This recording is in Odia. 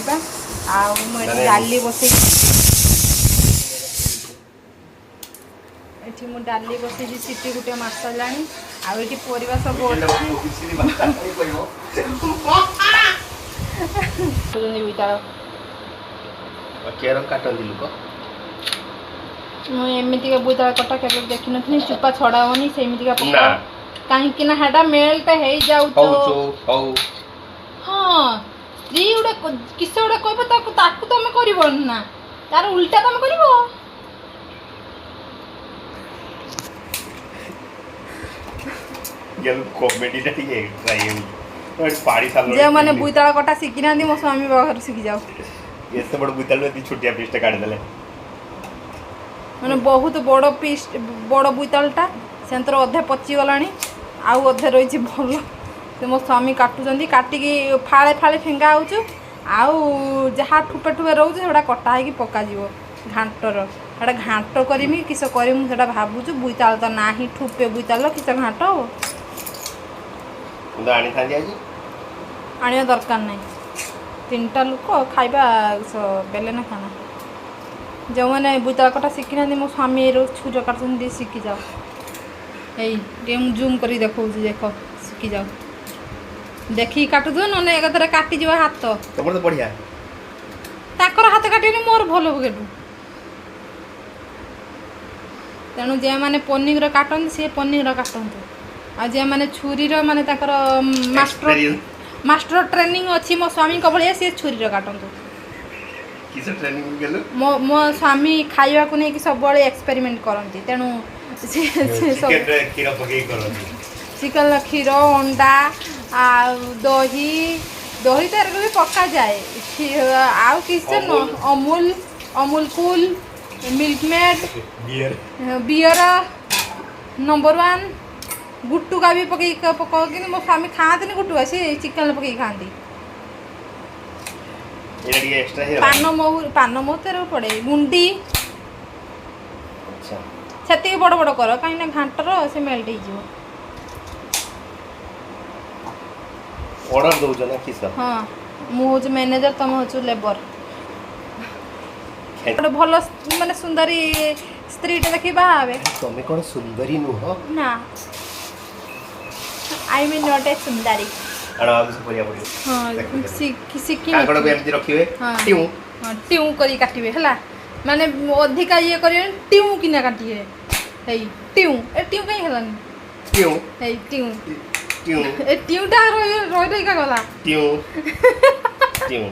କରିବା। ଆଉ ମୁଁ ଏଠି ମାନେ ଡାଲି ବସେଇଛି। ଏଠି ମୁଁ ଡାଲି ବସେଇଛି, ସିଟି ଗୋଟେ ମାରି ସାରିଲାଣି। ଆଉ ଏଠି ପରିବା ସବୁ ଅଛି। ବୋଇତାଳ। କେର କାଟନ୍ତି ଲୋକ। ମୁଁ ଏମିତିକା ବୋଇତାଳ କଟା କେବେ ଦେଖିନଥିଲି। ଚୁପା ଛଡ଼ା ହବନି, ସେମିତିକା ନା। ପକାଅ, କାହିଁକି ନା ହେଟା ମେଲ୍ଟ ହେଇଯାଉଛ। ହଉ ହଉ। ହଁ, ସ୍ତ୍ରୀ ଗୋଟେ କିସ ଗୋଟେ କହିବ ତାକୁ, ତାକୁ ତମେ କରିବନି ନା, ତାର ଉଲ୍ଟା ତମେ କରିବ। କମେଡିଟା ଟିକେ ଏକ୍ସଟ୍ରା ହେଇଯାଉଛି, ପାଣି ସାରିଲଣି। ଯେଉଁମାନେ ବୋଇତାଳ କଟା ଶିଖିନାହାନ୍ତି, ମୋ ସ୍ୱାମୀ ପାଖରୁ ଶିଖିଯାଅ। ଏତେ ବଡ଼ ବୋଇତାଳୁ, ଏତେ ଛୋଟିଆ ପିସଟା କାଟିଦେଲେ। ମାନେ ବହୁତ ବଡ଼ ପିସ୍, ବଡ଼ ବୋଇତାଳୁଟା ସେନ୍ତର ଅଧେ ପଚିଗଲାଣି, ଆଉ ଅଧେ ରହିଛି ଭଲ। ସେ ମୋ ସ୍ୱାମୀ କାଟୁଛନ୍ତି, କାଟିକି ଫାଳେ ଫାଳେ ଫିଙ୍ଗା ହେଉଛି, ଆଉ ଯାହା ଠୁପେ ଠୁପେ ରହୁଛି ସେଗୁଡ଼ା କଟା ହେଇକି ପକାଯିବ ଘାଣ୍ଟର। ସେଟା ଘାଣ୍ଟ କରିମି କିସ କରିମି ସେଟା ଭାବୁଛୁ। ବୋଇତାଳୁ ତ ନାହିଁ, ଠୁପେ ବୋଇତାଳୁ କିସ ଘାଣ୍ଟ ହବ? ମୁଁ ତ ଆଣିଥାନ୍ତି ଆଜି। ଆଣିବା ଦରକାର ନାହିଁ। ତିନିଟା ଲୋକ ଖାଇବା, ବେଲେ ନା ଖାନା। ଯେଉଁମାନେ ବୋଇତାଳୁ କଟା ଶିଖିନାହାନ୍ତି, ମୋ ସ୍ୱାମୀ ଏଇ ଛୁରୀରେ କାଟୁଛନ୍ତି, ଟିକେ ଶିଖିଯାଅ। ଏଇ ଟିକେ ମୁଁ ଜୁମ୍ କରିକି ଦେଖାଉଛି, ଦେଖ, ଶିଖିଯାଅ। ଦେଖିକି କାଟୁଥିବ, ନହେଲେ ଏକାଥରେ କାଟିଯିବ ହାତ। ତମର ତ ବଢିଆ। ତାଙ୍କର ହାତ କାଟିବନି, ମୋର ଭଲ ହବ କେଠୁ? ତେଣୁ ଯେଉଁମାନେ ପନିର କାଟନ୍ତି, ସିଏ ପନିର କାଟନ୍ତୁ, ଆଉ ଯେଉଁମାନେ ଛୁରୀର ମାନେ ତାଙ୍କର ମାଷ୍ଟର ଏକ୍ସପେରିଏନ୍ସ ମାଷ୍ଟର ଟ୍ରେନିଂ ଅଛି ମୋ ସ୍ୱାମୀଙ୍କ ଭଳିଆ, ସିଏ ଛୁରୀର କାଟନ୍ତୁ। କିସ ଟ୍ରେନିଂ ଗଲୁ? ମୋ ମୋ ସ୍ୱାମୀ ଖାଇବାକୁ ନେଇକି ସବୁବେଳେ ଏକ୍ସପେରିମେଣ୍ଟ କରନ୍ତି, ତେଣୁ ସେ ସବୁ ଚିକେନରେ କ୍ଷୀର ପକେଇ କରନ୍ତି। ଚିକେନ, କ୍ଷୀର, ଅଣ୍ଡା ଆଉ ଦହି। ଦହି ତ ଏରକ ବି ପକାଯାଏ। ଆଉ କିଛି ନ Amul. Amul, Amul cool, milkmaid. Beer. Beer number 1, gutka ବି ପକେଇକି ପକାଉ, କିନ୍ତୁ ମୋ ସ୍ୱାମୀ ଖାଆନ୍ତିନି ଗୁଟୁକା, ସେ ଚିକେନ ପକେଇକି ଖାଆନ୍ତି। ଏଇଟା ଟିକେ ଏକ୍ସଟ୍ରା ହେଇଗଲା। ପାନ ମହୁରି, ପାନ ମହୁ ତ ଏରକ ପଡ଼େ, ଗୁଣ୍ଡି। ଆଚ୍ଛା। ସେତିକି ବଡ଼ ବଡ଼ କର, କାହିଁକି ନା ଘାଣ୍ଟର ସେ ମେଲ୍ଟ ହେଇଯିବ। ଅର୍ଡର ଦଉଛ ନା କିସ? ହଁ, ମୁଁ ହେଉଛି ମ୍ୟାନେଜର, ତମେ ହେଉଛ ଲେବର। ଗୋଟେ ଭଲ ମାନେ ସୁନ୍ଦରୀ ସ୍ତ୍ରୀଟା ଦେଖି ବାହା ହେବେ। ତମେ କ'ଣ ସୁନ୍ଦରୀ ନୁହଁ? ନା, I mean not a ସୁନ୍ଦରୀ। ଆଣ, ଆଉ କିଛି କରିବାକୁ ପଡ଼ିବ। ହଁ। ଦେଖ, ଦେଖ। ଶିଖି କାଙ୍କଡ଼କୁ ଏମିତି ରଖିବେ। ହଁ। ଟିଉଁ। ହଁ, ଟିଉଁ କରି କାଟିବେ, ହେଲା? ମାନେ ଅଧିକା ଇଏ କରିବେନି, ଟିଉଁ କିନା କାଟିବେ। ହେଇ ଟିଉଁ, ଏ ଟିଉଁ କାହିଁ ହେଲାନି? ଟିଉଁ। ହେଇ ଟିଉଁ। ଟିଉଁ। ଏ ଟିଉଁଟା ରହି ରହି ରହିକା ଗଲା। ଟିଉଁ ଟିଉଁ।